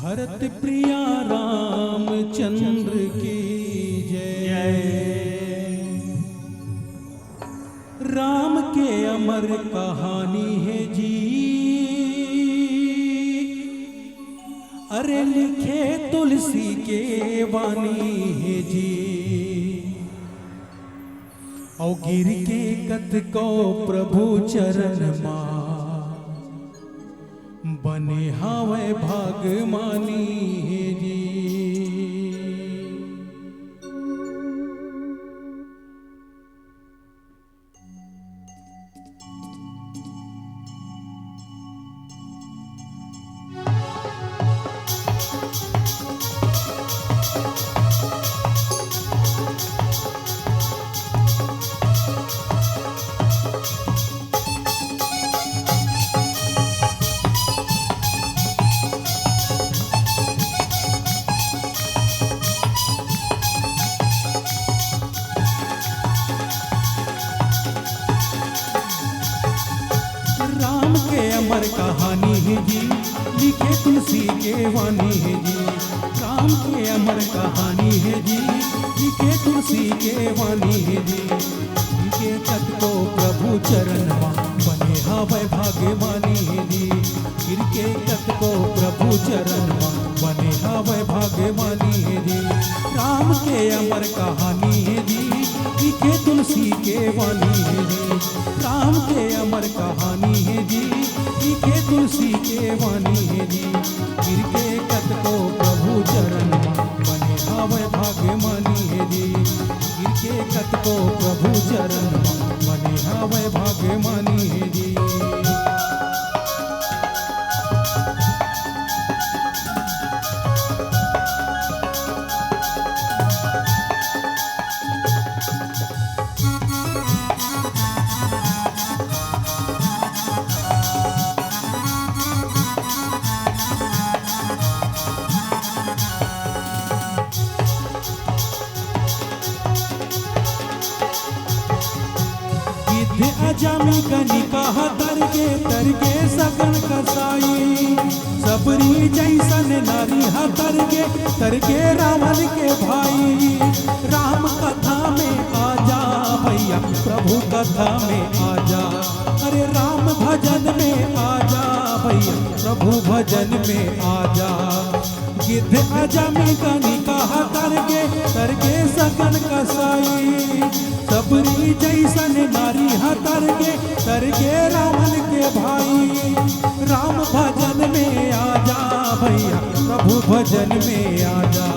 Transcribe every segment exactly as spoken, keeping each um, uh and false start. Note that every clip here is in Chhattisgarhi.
भरत प्रिया रामचंद्र की जय। राम के अमर कहानी हे जी, अरे लिखे तुलसी के वाणी हे जी। अउ गिर के कतको प्रभु चरण मा, बने हावय भागमानी हे जी। राम के अमर कहानी हे जी, लिखे तुलसी के वाणी हे जी। राम के अमर कहानी हे जी, लिखे तुलसी के वाणी हे जी। गिर के कतको प्रभु चरण मा, बने हावय भागमानी हे जी। गिर के कतको प्रभु चरण मा, बने हावय भागमानी हे जी। राम के अमर कहानी हे जी, लिखे तुलसी के वाणी हे जी। राम के अमर कहानी हे जी, लिखे तुलसी के वाणी हे जी। गिर के कतको प्रभु चरण मा, बने हावय भागमानी हे जी। गिर के कतको प्रभु चरण मा, बने हावय भागमानी हे जी। गिद्ध अजामी कनिका ह तरगे, तरगे सगन कसाई। सबरी जइसन नारी ह तरगे, तरगे रावण के भाई। राम कथा में आ जा भैया, प्रभु कथा में आ जा। अरे राम भजन में आ जा भैया, प्रभु भजन में आ जा। गिद्ध अजामी कनिका ह तरगे, तरगे सगन कसाई। सबरी जइसन नारी ह तरगे, तरगे रावण के भाई। राम भजन में आ जा भैया, प्रभु भजन में आ जा।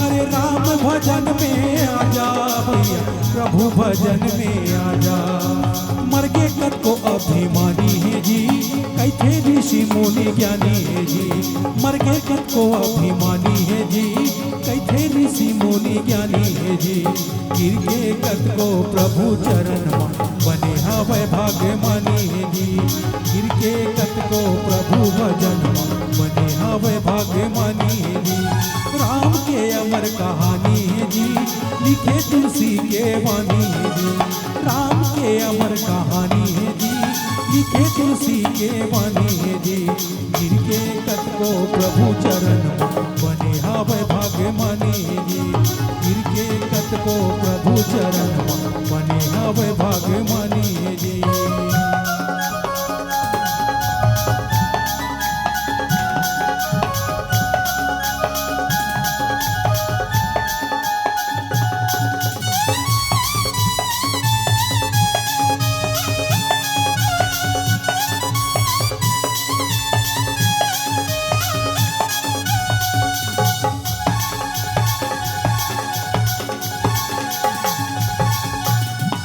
अरे राम भजन में आ जा भैया, प्रभु भजन में आ जा। मरगे कतको अभिमानी हे जी, कहिथे ऋषि मुनि ज्ञानी हे जी। मरगे कतको अभिमानी हे जी, कहिथे ऋषि मुनि ज्ञानी हे जी। गिर के कतको प्रभु चरण मा, बने हावय भागमानी हे जी। गिर के कतको प्रभु भजन मा, बने हावय भागमानी हे जी। राम के अमर कहानी हे जी, लिखे तुलसी के वाणी हे जी। राम के अमर कहानी हे जी, लिखे तुलसी के वाणी हे जी। गिर के कतको प्रभु चरण मा, बने हावय भागमानी हे जी। गिर के कतको प्रभु चरण मा, बने हावय भागमानी हे जी।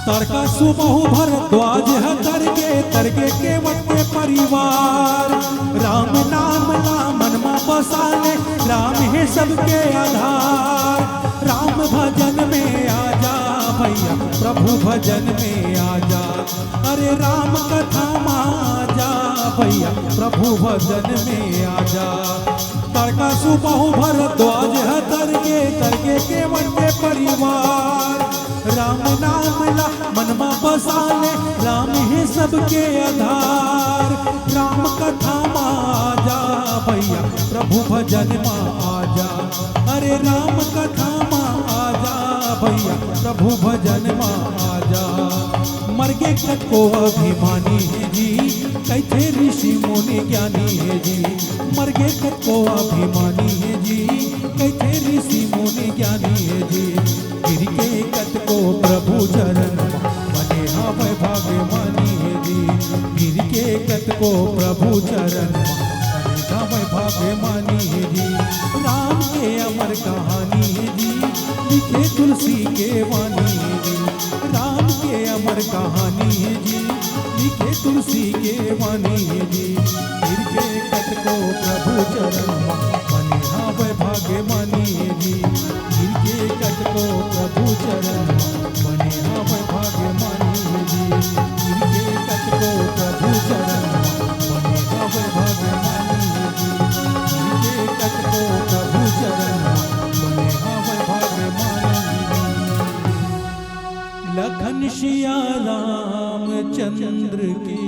तारकासुबाहु भरद्वाज ह तरगे, तरगे केवट के परिवार। राम नाम ला मन मा बसा ले, राम हे सबके आधार। राम भजन में आ जा भैया, प्रभु भजन में आ जा। अरे राम कथा मा आ जा भैया, प्रभु भजन में आ जा। तारकासुबाहु भरद्वाज ह तरगे, तरगे केवट के परिवार। राम नाम ला मन मा बसा ले, राम हे सबके आधार। राम कथा मा आ जा भैया प्रभु भजन मा आजा, अरे राम कथा मा आजा भैया प्रभु भजन मा आजा। मरगे कतको अभिमानी हे जी, कहिथे ऋषि मुनि ज्ञानी हे जी। मरगे कतको अभिमानी हे जी, कहिथे ऋषि मुनि ज्ञानी हे जी। गिर के कतको प्रभु चरण मा, बने हावय भाग्यमानी हे जी। गिर के कतको प्रभु चरण मा, बने हावय भाग्यमानी हे जी। राम के अमर कहानी हे जी, लिखे तुलसी के वाणी हे जी। राम के अमर कहानी हे जी, लिखे तुलसी के वाणी हे जी। गिर के कतको प्रभु चरण मा, बने हावय भाग्यमानी हे जी। गिर के कतको प्रभु चरण मा, बने हावय भाग्यमानी हे जी। गिर के कतको प्रभु चरण मा, बने हावय भाग्यमानी हे जी। गिर के कतको प्रभु चरण मा, बने हावय भाग्यमानी हे जी। लखन सिया रामचंद्र की